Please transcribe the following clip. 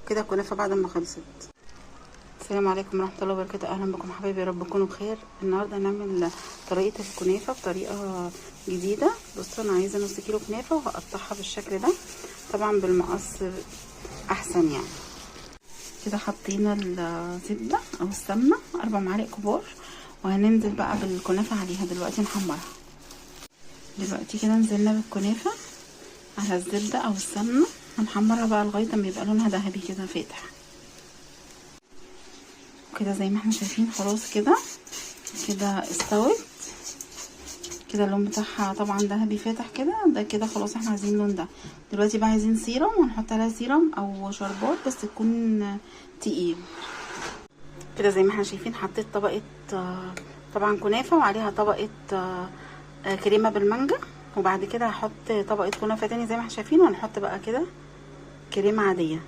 كده الكنافه بعد ما خلصت. السلام عليكم ورحمة الله وبركاته، اهلا بكم حبايبي، يا رب تكونوا بخير. النهارده هنعمل طريقه الكنافه بطريقة جديدة. بصوا انا عايزه نص كيلو كنافه وهقطعها بالشكل ده، طبعا بالمقص احسن يعني. كده حطينا الزبدة او السمنة 4 معالق كبار، وهننزل بقى بالكنافه عليها دلوقتي نحمرها. دلوقتي كده نزلنا بالكنافه على الزبدة او السمنة، هنحمرها بقى لغاية ما يبقى لونها ذهبي كده فاتح كده زي ما احنا شايفين. خلاص كده كده استوت كده، اللون بتاعها طبعا ذهبي فاتح كده، ده كده خلاص احنا عايزين اللون ده. دلوقتي بقى عايزين سيرم، وهنحط عليها سيرم او شربات بس تكون تقيل كده زي ما احنا شايفين. حطيت طبقه طبعا كنافه وعليها طبقه كريمة بالمانجا، وبعد كده هحط طبقه كنافه تاني زي ما احنا شايفين، وهنحط بقى كده كريمة عادية.